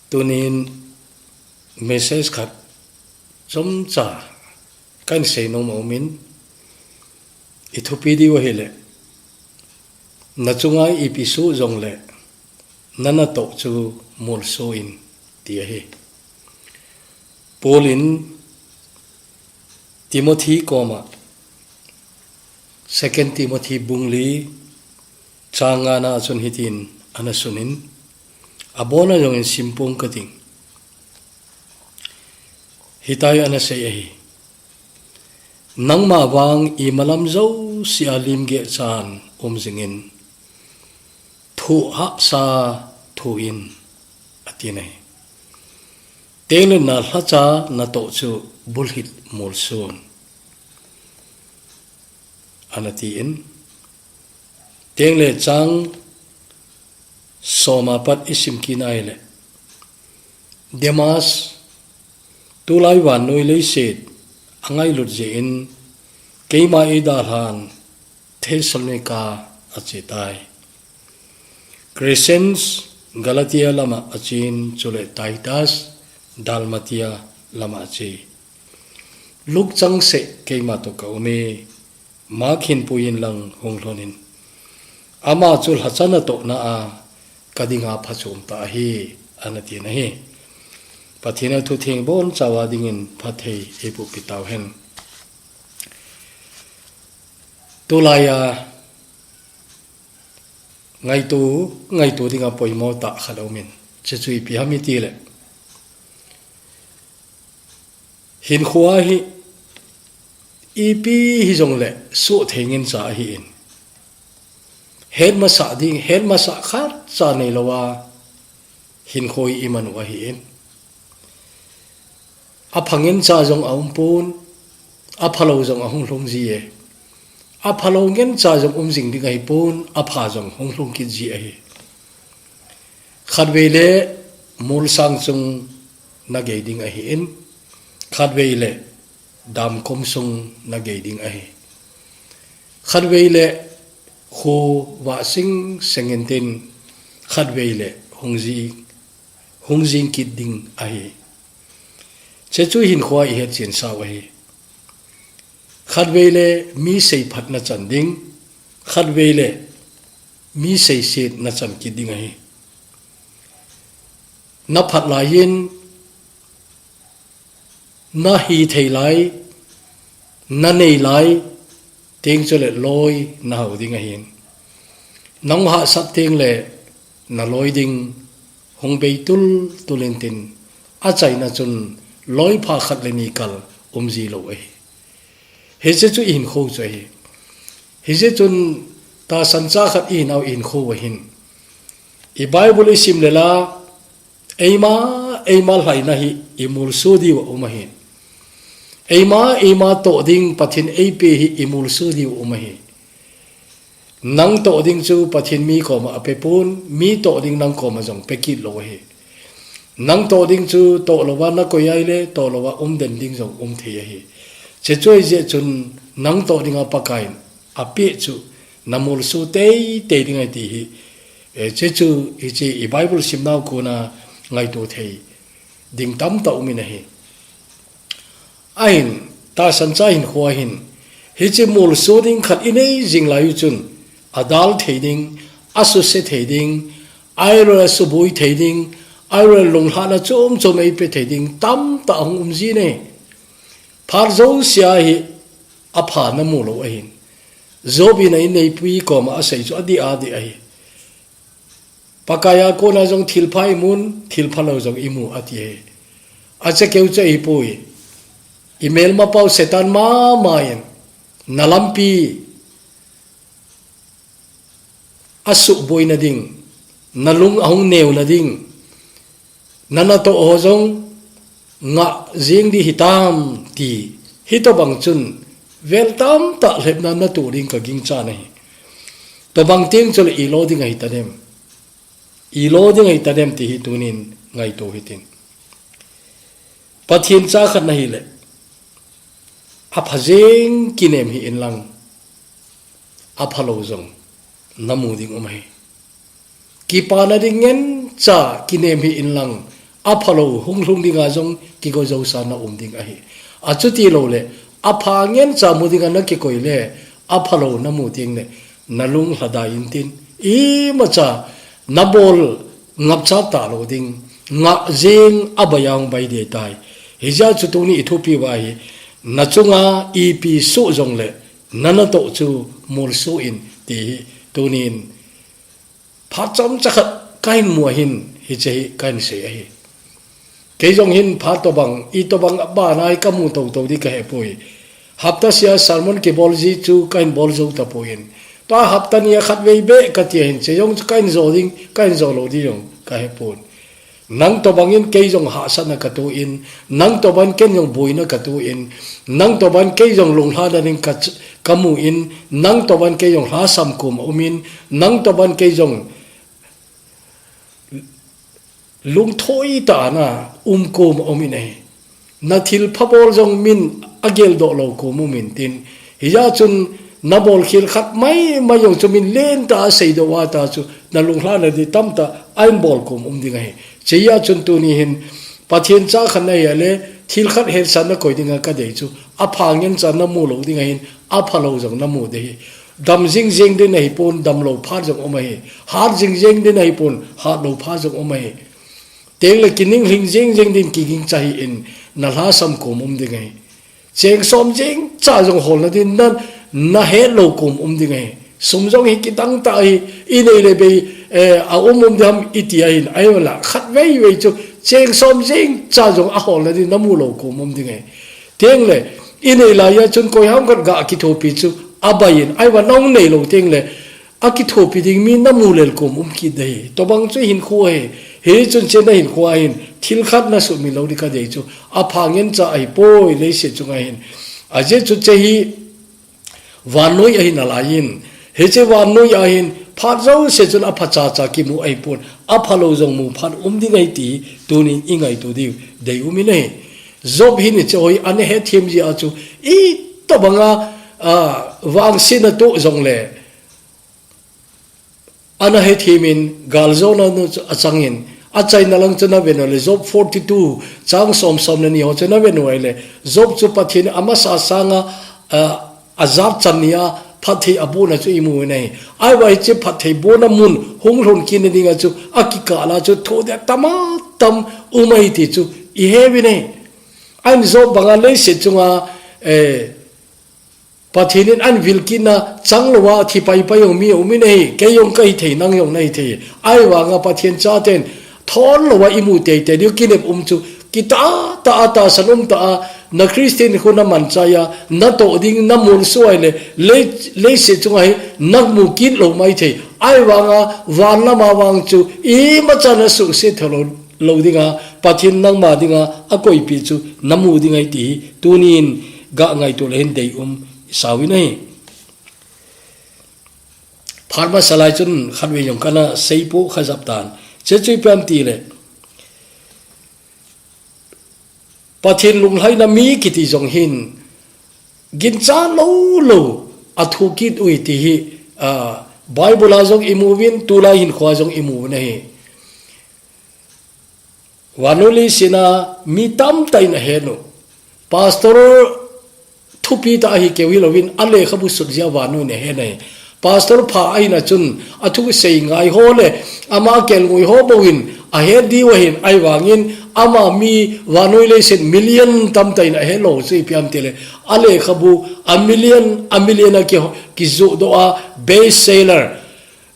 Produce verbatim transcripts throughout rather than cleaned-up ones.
Tunin message khat chomcha kahin seinom aumin, ithupi diu ahile, nachunga ipi soh jongle nanatoh chu molsoh in, ti ahi. Paul in Timothy koma, Second Timothy bung li chang ngana chun hitin ana sunin, abona jongin simpong kating. Hitia ana sei ahi. Nangma vang imalam jousea limgeh chan umjingin, thoh hahsa thoh in, ati ahi. Tengle nalhacha natoh chu bulhit molsoh in, ana tin. Tengle chang soma pat isim kit ahile, Demas, tulai vannoi leiset angailut jeh in, keima eidalhan Thessalonica achetai. Crescens, Galatia lama achen, chule Titus, Dalmatia lama ache. Luke changseh keima toh kaume, Mark hin puiyin lang hung lhonin. Ama chu lhacha natohna a kadinga phachom tah ahi, ana tin ahi. Pathen in athutheng bonchauva dingin phatthei eiboh peh tauhen. Tulaiya ngaito, ngaito dinga poimo tah khat aumin. Chuchu ipi ham itile, hinkhoa hi ipi hijongle soh thei ngencha ahin. Hetmasah ding, hetmasah khatcha neilouva hinkho hi iman u ahin. Apha ngencha jong aumpon, aphalou jong ahung lhung ji e. Aphalou ngencha jong umjing ding ahipon, apha jong hung lhung kit ji ahi. Khatvei le molsang chung nagei ding ahin, khatvei le damkom sung nagei ding ahi. Khatvei le kho vah sing sengin tin, khatvei le hung ji, hung jing kit ding ahi. Chuchu hinkhoa ihetchen sau ahi. Khatvei le mi seiphat nachan ding, khatvei le mi seiset nachan kit ding ahi. Naphat laiyin, nahithei lai, nanei lai, teng chule loi nahao ding ahin. Nahung hahsat tengle naloi ding hung bei tultul intin, achaina chun loipha khat le ni kal umji lou ahi. Hiche chu ihinkho chu ahi. Hijeh chun tahsan cha khat ihinau ihinkho uva hin, i Bible isim le la, eima, eima lhaina hi imolso diu aum ahi. Eima, eima toh ding Pathen eipe hi imolso diu aum ahi. Nang toh ding chu Pathen mi koma apepon, mi toh ding nang koma jong pekit lou ahi. Nang toh ding chu toh louva nakoi ahile, toh louva umden ding jong umthei ahi. Chuchu ahijeh chun nang toh dinga Pakaiyin apeh chu namolso teitei ding ahi ti hi, eh, chuchu hiche i Bible simnau kona ngaito thei ding tamtah umin ahi. Ahin, tahsan cha hinkhoa hin, hiche molso ding khat inei jing lai uchun, adal thei ding, asuse thei ding, ahilou le asuboi thei ding, ahilou le lunglhahna chom chom eipe thei ding tamtah ahung umji e. Phat jousea hi apha namu lou ahin. Job in a inneipi koma asei chu adih adih ahi. Pakaiya kona jong thilpha imun, thilphalou jong imu ati ahi. Achekeu chu ahipoi. Imelmapau Satan mama in nalampi asuhboina ding, nalung ahung neuna ding, nanatoh ho jong ngah jing ding hitam ti, hitobang chun vel tamtah lhepna natoh ding kagingchan ahi. Tobang teng chule ilo ding ahitadem. Ilo ding ahitadem ti hi tunin ngaito hitin. Pathen cha khat nahile, apha jeng kinem hih inlang, aphalou jong namu ding um ahi. Kipana ding ngen cha kinem hih inlang, aphalou hunglhung dinga jong kigo jousa na um ding ahi. Achuti louleh, apha ngen cha mu dinga na kikoi le, aphalou na mu ding le, na lung lhadai intin, imacha na bol ngapcha talou ding, ngah jing a bai a hung bai ding tai. Hijeh chun tuni i thupi uva hi, na chunga ipi soh jongle, na natoh chu molso in ti hi, tunin phat chomcha khat kahin mu ahin, hiche hi kahin sei ahi. Kei jong hin phat tobang, itobang abana hi kamu toto ding kahepoi. Hapta sia sermon kibol ji chu kahin bol jou tapoi in. Tua hapta nia khatvei beh kati ahin, hiche jong chu kahin jo ding, kahin jo lou ding jong kahepon. Nang tobangin kei jong hahsatna katoh in, nang tobangin ken jong boina katoh in, nang tobangin kei jong lunglhahna ding ka, kamu in, nang tobangin kei jong lhasam koma um in, nang tobangin kei jong lungthoi tah a na um koma um in ahi. Na thilpha bol jong min ageldoh lou koma um intin. Hijeh chun na bolkhel khat maimai jong chu min lentah a seidoh uva ta chu na lunglhahna ding tamtah ahin bol koma um ding ahi. Hijeh chun tuni hin Pathen cha khat nahi a le thil khat hetsahna koi dinga kadei chu apha ngen cha na mu lou ding ahin, aphalou jong na mu ding ahi. Dam jingjing ding ahipon, damlou phat jong um ahi. Hat jingjing ding ahipon, hatlou phat jong um ahi. Tengle kininglhing jingjing ding kiging cha hi in na lhasam koma um ding ahi. Cheng som jeng cha jong holna ding na, na hetlou koma um ding ahi. Sum jong hi kidang tah ahi, inei le bei, eh, a um um ding ham iti ahin, ahinla khatvei vei chu cheng som jeng cha jong aholna ding na mu lou koma um ding ahi. Tengle, inei laiya chun koiham khat ga kithopi chu abai in, ahinla nahung neilou tengle, akithopi ding mi na mu lel koma um kit ding ahi. Tobang chu hinkho ahi. Hichun hiche na hinkho a hin thil khat na sumil lou ding kadei chu apha ngen cha ahipoi leiset chunga hin. Ajeh chu hiche hi vannoi ahi nalaiyin. Hiche vannoi a hin phat jouse chun apha chacha kimu ahipon. Aphalou jong mu phat um ding ahi ti tunin i ngaito diu deium in ahi. Job hin hiche hi ana hethem jia chu itobanga, ah, vangsetna toh jongle ana hethem in, galjona nu chu achang in, achaina lang chu na vet u le, Job forty-two, chang som, som le ni ho chu na vet u ahile, Job chu Pathen amasa sanga, ah, ajat chan nia phatthei abohna chu i mu u ahi. Ahivang hiche phatthei bohna mun hunglhung kit na dinga chu akikah la chu thoh ding tamtah um ahi ti chu i he uvin ahi. Ahin Job banga leiset chunga, eh, Pathen in ahin vil kitna chang louva thi paipai jong mi aum in ahi, kei jong kahi thei, nang jong nahi thei. Ahivanga Pathen chaten thon louva i mu teitei diu kinep um chu, kitah tah a tahsan um tah a, na Christian khu na manchah a, natoh ding na molso ahile, lei, leiset chunga hi na mu kit lou maithei. Ahivanga van lama vang chu imacha na suhset tho lou, lou dinga, Pathen nangma dinga akoipi chu na mu ding ahi ti hi tunin ga ngaito le hin deium i sa uvin ahi. Phat masa lai chun khatvei jong kana seipoh kha jep tan. Hiche chu ipi ham itile, Pathen lunglhaina mi kiti jong hin ginchat lou lou a thokit u ahi ti hi, ah, Bible a jong i mu uvin, tulai hinkhoa jong i mu uvin ahi. Vannoi leiset a mi tamtah in ahet u. Pastor thupi tah ahi keu hilouvin, alekhabu sut jeh a vannoi in ahet ahi. Pastor pha ahina chun, athusei ngai ho le ama kelngoi ho bou in ahet diu ahin, ahivangin ama mi vannoi leiset million tamtah in ahet lou chu ipi ham itile, alekhabu a million, a million a ki, kijoh doh a, best seller.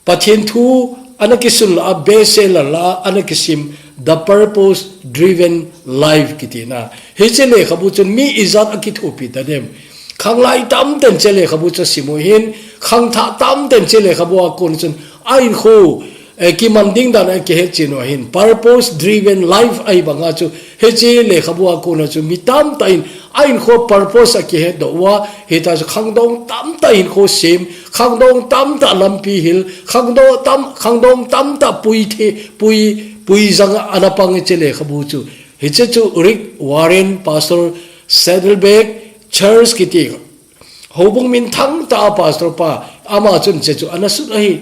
Pathen thu ana kisun lah a, best seller lah a ana kisim, The Purpose Driven Life kiti na. Hiche lekhabu chun mi ijat akithopi ta dem. Khanglai tamtah in hiche lekhabu chu asim u ahin, khangthah tamtah in hiche lekhabu a kon chun ahinkho, eh, kiman ding dan a kihetchen u ahin. Purpose Driven Life ahivanga chu hiche lekhabu a kona chu mi tamtah in ahinkho purpose a kihetdoh uva, hitia chu khangdong tamtah hinkho sem, khangdong tamtah lampi hil, khangdong tam, khangdong tamtah pui the, pui, pui jang a ana pang hiche lekhabu chu. Hiche chu Rick Warren, Pastor Saddleback Church kiti, houbung minthang tah a pastor pa, ama chun hiche chu ana sut ahi.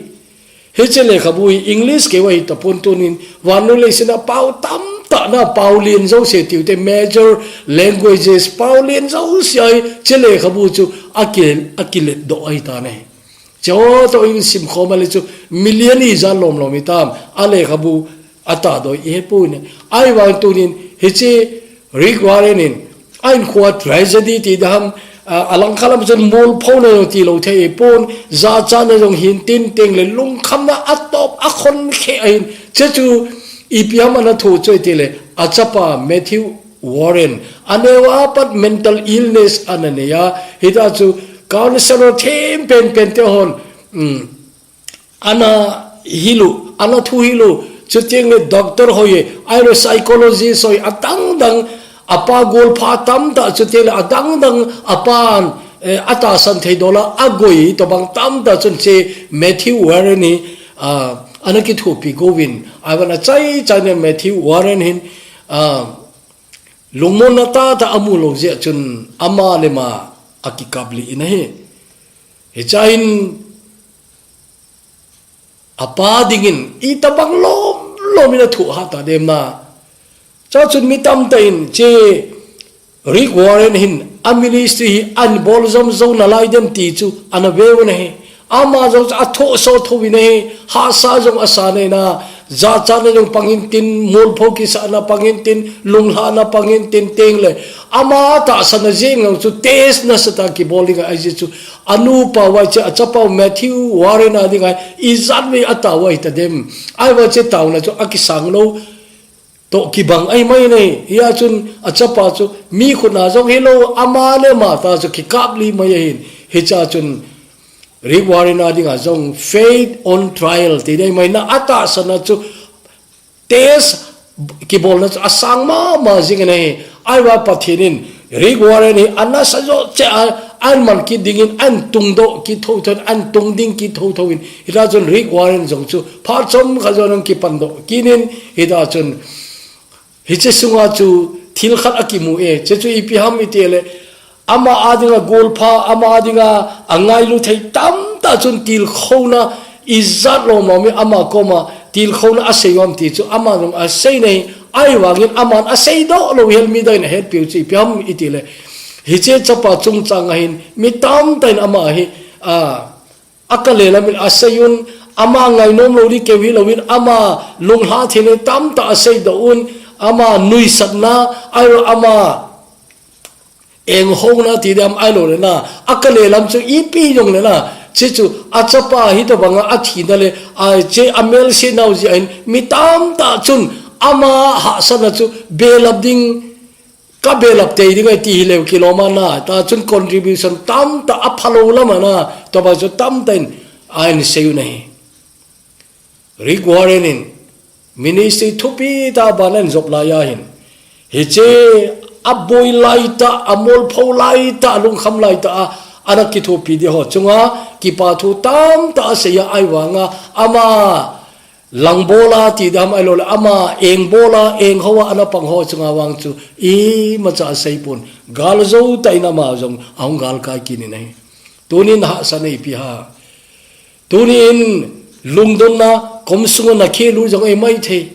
Hiche lekhabu hi English keu ahi tapon, tunin vannoi leiset a pao tam tahna pau lien jouse tiu te major languages pau lien jouse ahi, hiche lekhabu chu aki, akilet doh ahi tan ahi. Hiche ho toh in sim khom a le chu million ijat lom lom hitam, a lekhabu atah doh ihet poi ne. Ahivang tunin hiche Rick Warren in a hinkhoa tragedy ti ding ham, a, alangkhat lam chun molphona jong tilou thei pon, jachatna jong hin tin teng le lungkhamna atop a khon khe ahin, hiche chu ipi ham ana thoh chu iti le, achapa Matthew Warren, aneo a pat mental illness ana nei a, hita chu counselor them pen pen te hon, um, ana hilu, ana thuhilu, chuteng le doctor hoi, ahilou psychologist hoi, adang dang, apa golpha tamtah, chuteng le adang dang, apan, eh, atahsan thei dola, agoi, tobang tamtah chun hiche Matthew Warren hi, ah, ana kithopi gouvin, ahivang achai chai ne Matthew Warren hin, ah, lungmonna tahtah amu lou jeh chun ama le ama akikap lih in ahi. Hiche a hin apa dingin itobang lom lom in athoh hat ta dem na. Hiche a chun mi tamtah in hiche Rick Warren hin a ministry hi ahin bol jom jou nalai dem ti chu ana ve u ahi. Ama jong chu athoh so tho in ahi, hahsa jong asa nei na, jachatna jong pang in tin, molpho kisahna pang in tin, lunglhahna pang in tin teng le, ama tahsan a jeng jong chu test nasatah a kibol ding ahi jeh chu, anupa u hiche achapa u Matthew Warren a dinga ijat vei atao u ahi ta dem. Ahivang hiche taona chu akisang lou toh kibang ahi mai nei. Hia chun achapa chu mi khut a jong hilou, ama le ama ta chu kikap lih mai ahin. Hiche a chun Rick Warren a dinga jong faith on trial ti ding ahi mai na, atahsan a chu test kibolna chu asang mama jing in ahi. Ahivang Pathen in Rick Warren hi anasa jouse a, ahin man kit dingin, ahin tungdoh kit thotho in, ahin tung ding kit thotho in. Hita chun Rick Warren jong chu phat chomkhat jong ana kipan doh kit in, hita chun hiche sunga chu thil khat akimu e, hiche chu ipi ham iti le, ama a dinga golpha, ama a dinga angailu thei tamtah chun tilkhouna ijat lom lom in ama koma tilkhouna asei u ham ti chu ama jong asei nei, ahivangin aman asei doh lou hel mi dang in ahetpiu chu ipi ham iti le, hiche chapa chungchang a hin mi tamtah in ama hi, a, akale lam in asei un, ama ngainom lou ding keu hilou in, ama lunglha thei nei tamtah asei doh un, ama nuisatna, ahilou le ama enghouna ti ding ham ahilou le na, akale lam chu ipi jong le na, hiche chu achapa hitobang a athina le, a, hiche amelse nau jeh a hin mi tamtah chun ama hahsatna chu belap ding, kabelap tei ding ahi ti hileu kilom a na, ta chun contribution tamtah aphalou lam a na, tobang chu tamtah in ahin sei u ahi. Rick Warren in ministry thupi tah a ban ahin jop lai a hin, hiche aboi lai tah, amolpho lai tah, alungkham lai tah a ana kithopi ding ho chunga kipa thu tamtah asei a, ahivang a ama langbol a ti ding ham ahilou le, ama engbol a, enghou a ana pang ho chunga vang chu imacha asei pon, galjou tah in ama jong ahung galkai kit in ahi. Tunin nahahsatna ipi ham? Tunin lungdonna, kom sunga nakhel u jong ahi mai thei,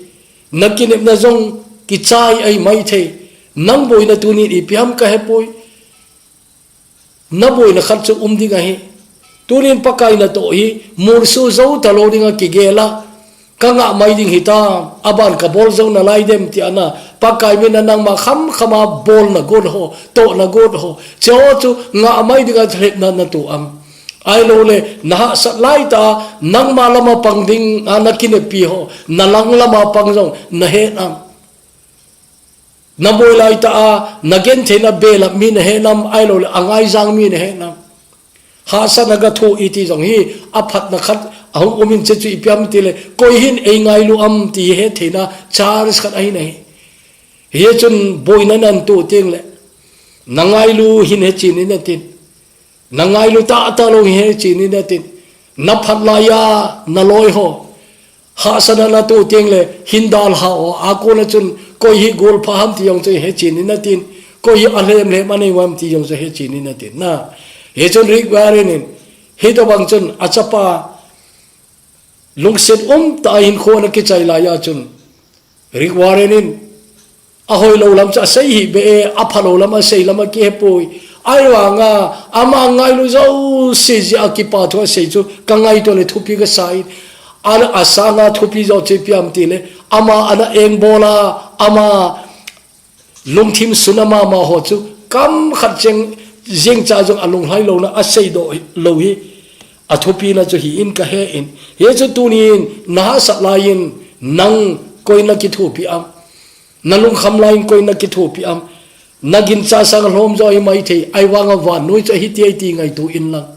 nakinepna jong kichai ahi mai thei. Nang boina tunin ipi ham kahepoi. Naboina khat chu um ding ahi. Tunin Pakai natoh hi molso jou talou dinga kigel a, kangah mai ding hitam, aban kabol jou nalai dem ti ana, Pakai min a nangma khamkham a bolna got ho, tohna got ho, hiche ho chu ngah mai dinga lhepna natoh am? Ahilou le, nahahsat lai tah a, nangma lama pang ding a nakineppi ho, nalang lama pang jong nahet am? Naboi lai tah a, nagenthei nabelap mi nahet nam, ahilou le, angaijang mi nahet nam? Hahsatna gathoh iti jong hi, aphatna khat ahung um in, hiche chu ipi ham iti le, koi hin eingailu am ti hettheina chance khat ahi nahi. Hichun boina natoh teng le, nangailu hin hechen in natin. Nangailu tahtah lou hin hechen in natin. Naphat lai a naloi ho, hahsatna natoh teng le, hin dalha ho a kona chun, koi hi golpha ham ti jong chu hechen in natin. Koi hi alhem lhem anei u ham ti jong chu hechen in natin. Na, hichun Rick Warren in, hitobang chun achapa lungset umtah a hinkho ana kichai lai a chun, Rick Warren in Ahoi lo lam chu asei hih beh e, apha lo lam asei lam akihepoi. Ahivanga, ama ngailu jouse jeh a kipa thu asei chu, kangaito le thupi kasa in. A, asanga thupi jo chu ipi ham tile, ama ana engbol a, ama lungthim suna mama ho chu, kam khat cheng jeng cha jong alunglhai louna asei doh lou hi, athupina chu hi in kahe in. Hichu tunin, nahahsat lai in, nang koi nakithopi am. Nalungkham lai in koi nakithopi am. Nagincha sang lhom jo ahi maithei, ahivanga vannoi chu ahi ti ahi ti ngaito in lang.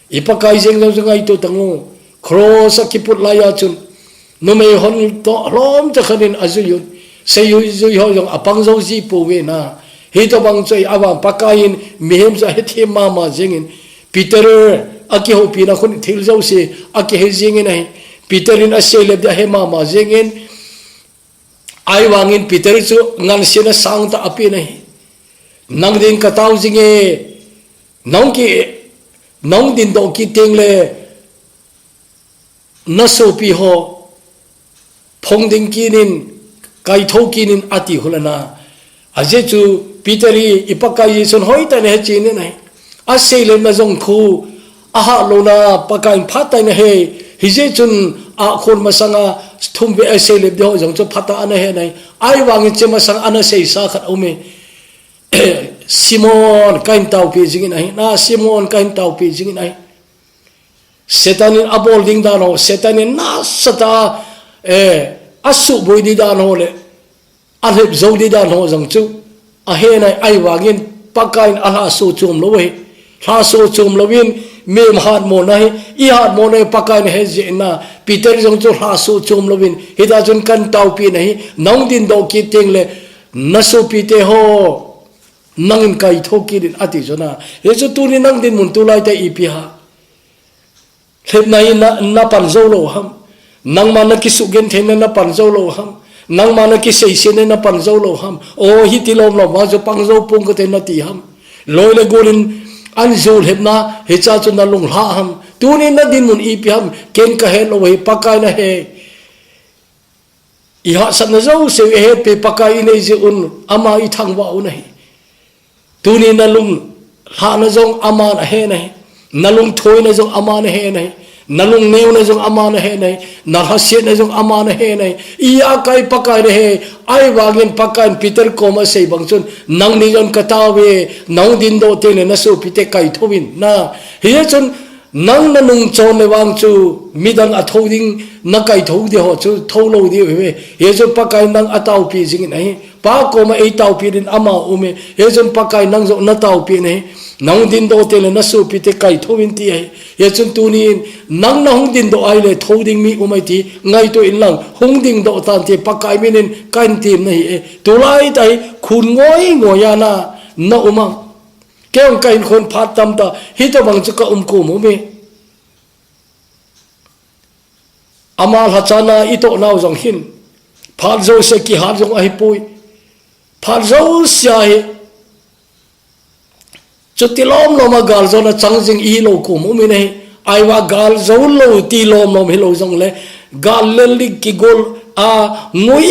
I Pakai jeng jong chu ngaito tan u. Cross a kiput lai a chun, numei hon toh lhom cha khat in ajui un. Seijui jui ho jong apang jo ji pouve na. Hitobang chu ahi, ahivang Pakai in mihem chu ahethem mama jeng in. Peter akihoupina khun thil jouse akihe jeng in ahi. Peter in aseilep ding ahe mama jeng in. Ahivangin Peter chu ngansena sangtah apen ahi. Nang din katao jing e, nahung ki, nahung din doh kit teng le, nasopi ho, phong ding kit in, kaitho kit in ati hulana. Ajeh chu Peter hi i Pakai Jesun hoitah in ahechen in ahi. Aseilepna jong khu, ahah louna Pakai in phatah in ahe. Hijeh chun akhon masanga thum vei aseilep ding ho jong chu phatah in ahe nai. Ahivangin che masang ana seisa khat aume. Simon kahin taopi jing in ahi. Na Simon kahin taopi jing in ahi. Satan in abol ding dan ho, Satan in nasatah a, eh, asuboi ding dan ho le, alhep jou ding dan ho jong chu ahe nai, ahivangin Pakai in alhaso chom lou ahi. Lhaso chom louvin, mihem hatmo na hi, i hatmo na hi Pakai in ahe jeh in a, Peter jong chu lhaso chom louvin, hita chun kahin taopi na hi, nahung din doh kit teng le, nasopite ho, nangin kaitho kit in ati chu na. Hichu tuni nang dinmun tulai tah ipi ham. Lhepna hi na, napan jou lou ham. Nangma nakisugentheina napan jou lou ham. Nangma nakiseisetna napan jou lou ham. O, hiti lom lom vang chu pang jou pong kate nati ham. Loi le gol in ahin jou lhepna, hicha chu nalunglhah ham. Tuni nadinmun ipi ham, ken kahet lou ahi, Pakai in ahe. I hahsatna jouse u eihetpi Pakai inei jeh un, ama ithangvah u ahi. Tuni nalunglhahna jong aman ahe nai. Nalungthoina jong aman ahe nai. Nalungneona jong aman ahe nai. Nalhasetna jong aman ahe nai. I a kai Pakai in ahe. Ahivangin Pakai in Peter koma asei bang chun, nangni jong katao ve, nahung din doh teng le nasopite kaitho in na. Hichun, nang nanung chon le vang chu, midang atho ding, nakaitho ding ho chu, tho lou ding uve. Hichu Pakai in nang ataopi jing in ahi. Pa koma eitaopi din ama aume. Hichun Pakai in nang jong nataopi in ahi. Nahung din doh teng le nasopite kaitho in ti ahi. Hichun tunin, nang nahung din doh ahile tho ding mi um ahi ti, ngaito in lang, hung ding doh tan ti Pakai min in kahin tem nahi e. Tulai tah hi, khun ngoi ngoi a na, na um am. Kei jong kahin khon phat tamtah, hitobang chu ka um kom um e. Ama lhacha na itoh nau jong hin. Phat jouse kihat jong ahipoi. Phat jouse ahi. Chuti lom lom a gal jona chang jing ihi lou kom um in ahi. Ahivang gal jou lou ti lom lom hilou jongle. Gal lel ding kigol a ngoi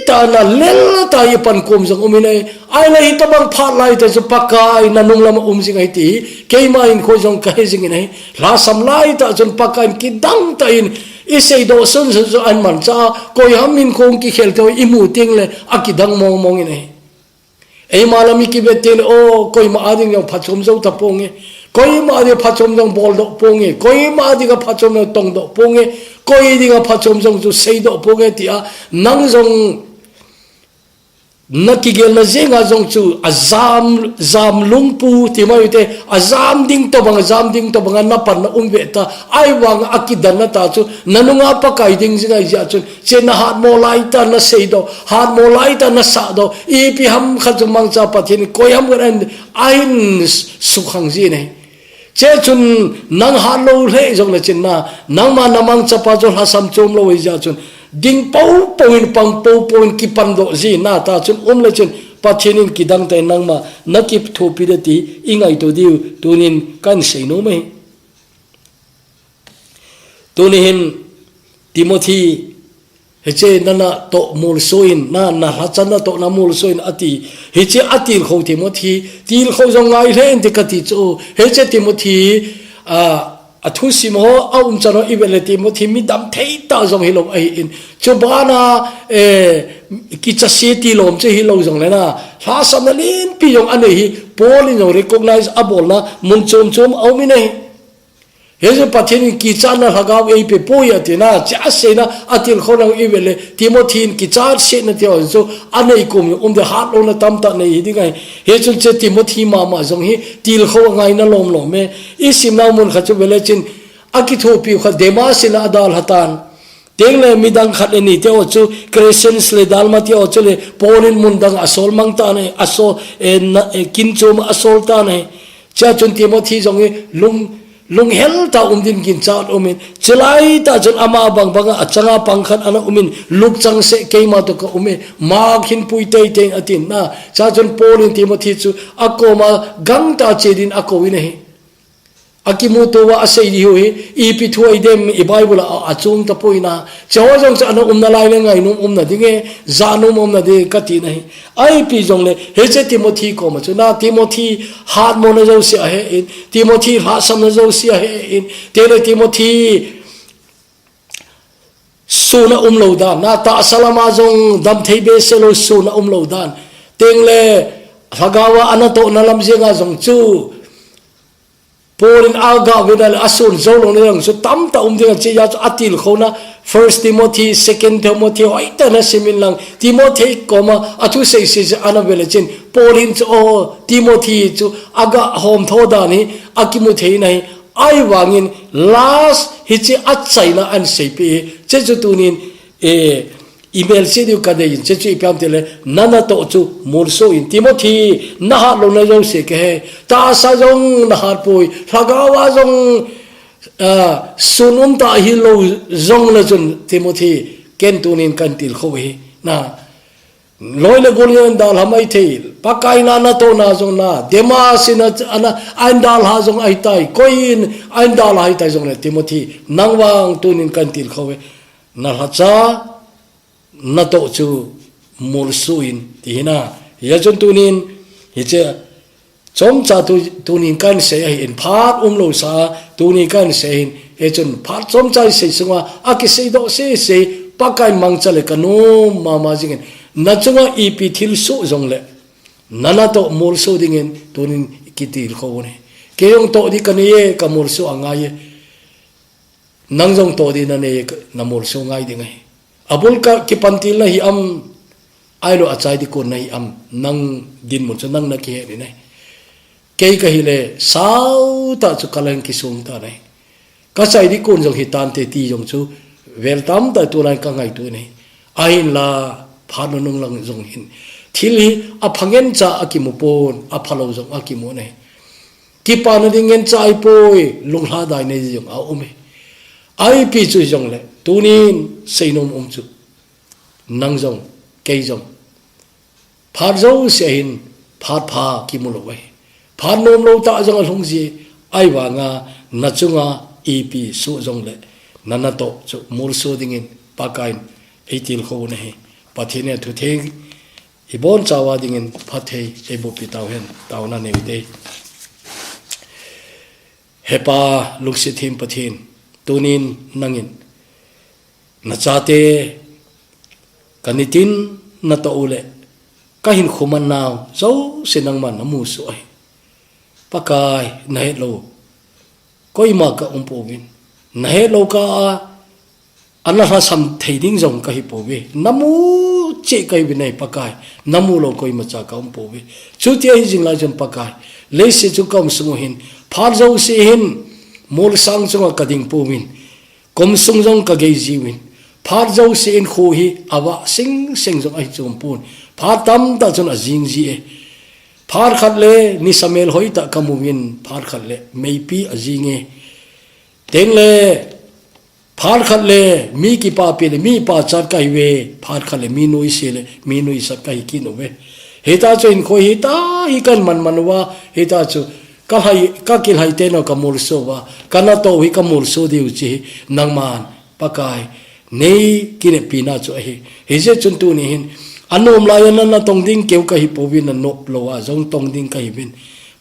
tah a lel tah a ipan kom jong um in ahi. Ahile hitobang phat lai tah chu Pakai nanung lam a um jing ahi ti hi. Keima hinkho jong kahe jing in ahi. Lhasam lai tah chun Pakai in kidang tah in iseidoh sun sun chu ahin manchah a. Koi ham hinkho kikhel te ho imu teng le akidang mong mong in ahi. Eima lam i kivet teng le, o, koima a ding jong phachom jou ta ponge. Koima a ding phachom jong boldoh ponge. Koima a ding a phachom jong tongdoh ponge. Koi ding a phachom jong chu seidoh ponge ti a. Nang jong na kigelna jeng a jong chu ajam, jam lungpu ti mai u te. Ajam ding tobang, ajam ding tobang a napan na um ve ta. Ahivang a kidan na ta chu. Nanung a Pakai ding jing ahi jeh chun. Che na hatmo lai tah naseidoh, hatmo lai tah nasahdoh, ipi ham khat chu mangcha Pathen in koi ham khat ahin, ahin sukhang jin ahi. Che chun nang hat lou lheh jong le chun na, nangma namangchapa chu lhasam chom lou ahi jeh chun, ding popo in pang popo in kipan doh jin na ta chun um le chun Pathen in kidang tah in nangma nakithopi ding ti ingaito diu tunin kahin seinom ahi. Tuni hin Timothy Hiche nana toh molso in, na, na lhacha natoh na molso in ati. Hiche atilkhou Timothy, tilkhou jong ngai lheh in ti kati chu. Hiche Timothy, a, athusim ho, aumchan ho ivet le Timothy midam thei tah jong hilou ahin. Chubana, eh, kichase tilom chu hilou jongle na, lhahsamna lenpi jong anei hi, Paul in jong recognize abolna, mun chom chom aum in ahi. Hichu Pathen in kichatna lhagao eipe poi atina, hiche aseina, atilkhouna ivet le, Timothy in kichat setna ti ho chu, anei kom in um de, hatlouna tamtah nei hi ding ahi. Hichun hiche Timothy mama jong hi, tilkhou angaina lomlom e. Isimnau mun khat chu vele chun, akithopiu khat Demas in adalhatan. Tengle midang khat le ni te ho chu, Crescens le Dalmatia ho chu le, Paul in mun dang asol mang tan ahi, asol, eh, na, eh, kin chom asol tan ahi. Hichea chun Timothy jong hi lung, lunghel tah um din ginchat um in, chulai tah chun ama bang banga achanga pang khat ana um in, lukchang seh keima toh ka um e, Mark hin pui teitei in atin na. Hichea chun Paul in Timothy chu akoma gangtah che din akou in ahi. Akimuto uva asei diu hi, ipi thu ahi dem i Bible a, achung tapoi na. Hiche ho jong chu ana umna lai le ngainom umna ding e, jahnom umna ding kati na hi. Ipi jongle, hiche Timothy koma chu na Timothy hatmona jouse ahe in, Timothy lhahsamna jouse ahe in, tengle Timothy sun a umlou dan, na tahsa lama jong damthei behseh lou sun a umlou dan. Tengle lhagao a anatohna lam jenga jong chu, Paul in aga vena le asun jou louna jong chu tamtah um ding ahi, hichea chu atilkhouna First Timothy, Second Timothy, hoitah in nasim in lang, Timothy koma athusei sei sei ana vele chun, Paul in chu, oh, Timothy chu aga homtho dan hi akimu thei na hi, ahivangin last hiche achaina ahin seipeh hi, hiche chu tunin, eh, imel se diu kadei in, hiche chu ipi ham itile, nanatoh chu molso in, Timothy, nahatlouna jouse kahe, tahsa jong nahatpoi, lhagao a jong, ah, sun umtah hilou jongle chun, Timothy, ken tunin kahin tilkhou hi, na. Loi le gol in ahin dalha maithei, Pakai in anatohna jong na, Demas in a, ana, ahin dalha jong ahitai, koi in ahin dalha ahitai jongle, Timothy, nang vang tunin kahin tilkhou hi, na lhacha, natoh chu molso in, ti hi na. Hia chun tunin, hiche, chomcha tu, tunin kahin sei ahin, phat umlou sa, tunin kahin sei ahin, hichun phat chomcha isei sunga, akisei doh sei sei, Pakai in mangcha le kanom mama jingin, nachunga ipi thil soh jongle, nanatoh molso dingin, tunin kitilkhou u ahi. Kei jong toh ding kanei e, kamolso angai e. Nang jong toh ding nanei, namolso ngai ding ahi. Abul ka kipantil nahi am, ahilou achai ding kon nahi am, nang dinmun chu nang nakihet in ahi. Kei kahile, sautah chu kalang kisung tan ahi. Kachai ding kon jong hitante ti jong chu, vel tamtah tulai in kangaito in ahi. Ahinla, phat nunung lang jong hin. Thil hi, aphangen cha akimu pon, aphalou jong akimu in ahi. Kipana ding ngen cha ahipoi, lunglhadai nei jong aum e. Ipi chu jongle, tunin seinom um chu. Nang jong, kei jong. Phat jouse hin, phat pha kimu lou ahi. Phat nomlou tah jong alhung ji, ahivanga nachunga ipi soh jongle, nanatoh chu molso dingin Pakai in eitilkhou u ahi. Pathen in athutheng, ibonchauva dingin phatthei eiboh pi tauhen, taona neiute. He Pa, lungset them Pathen, tunin nangin, nachate, kanitin natoh u le, kahinkho mannau jouse nangman namusuh ahi. Pakai, nahetlou koima kaum pouvin. Nahetlou kah a, ana lhasam thei ding jong kahi pouve. Namu cheh kahiuvin ahi Pakai. Namu lou koimacha kaum pouve. Chuti ahi jing lai chun Pakai, leiset chung kaum sung u hin, phat jouse hin, molsang chunga kading pouvin. Kum sung jong kagei jiuvin. Phat jouse in kho hi avah singseng jong ahi chom pon. Phat tamtah chun ajing ji e. Phat khat le nisa melhoi tah kamuvin, phat khat le meipi ajing e. Tengle, phat khat le mi kipapi le mi pachat kahiuve, phat khat le mi noise le mi noisat kahi kit uve. Hita chu hinkho hita hi kahin manman uva, hita chu kalhai, kakilhai teno kamolso uva, kanatoh u hi kamolso diu chu hi nangman Pakai, Nei kinepina chu ahi. Hijeh chun tuni hin, anom laiya natong ding keu kahi pouvin, nanop lou a jong tong ding kahiuvin.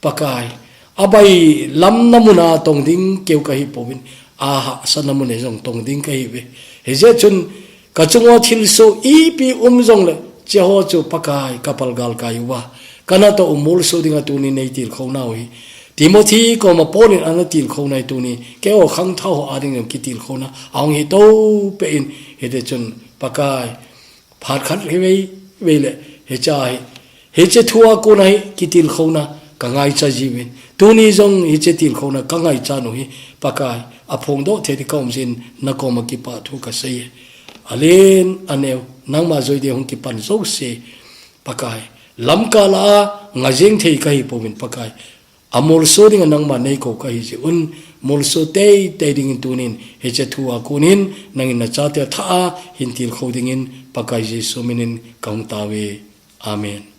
Pakai, abailam na muna tong ding keu kahi pouvin, ahahsa na muna jong tong ding kahiuve. Hijeh chun, kachunga thilsoh ipi um jongle, cheho chu Pakai kapalgal kai uva, kanatoh u molso dinga tuni nei tilkhou nau hi. Timothy koma Paul in ana tilkhou nai tuni, keiho khangthah ho ading jong kitilkhouna ahung hi toupeh in, hiti chun Pakai, phat khat hi vei, vei le, hiche hi, hiche thua kona hi kitilkhouna kangaicha jiuvin. Tuni jong hiche tilkhouna kangaicha nu hi, Pakai, aphongdoh thei ding kaum jeh in nakoma kipa thu kasei e. Alen aneo, nangma joi ding hung kipan jouse, Pakai, lamkal a ngajing thei kahi pouvin Pakai. Amolso dinga nangma neikou kahi jeh un, molso teitei dingin tunin, hiche thua konin, nangin nachate thah a hin tilkhou dingin, Pakai Jesu minin kahung tao e. Amen.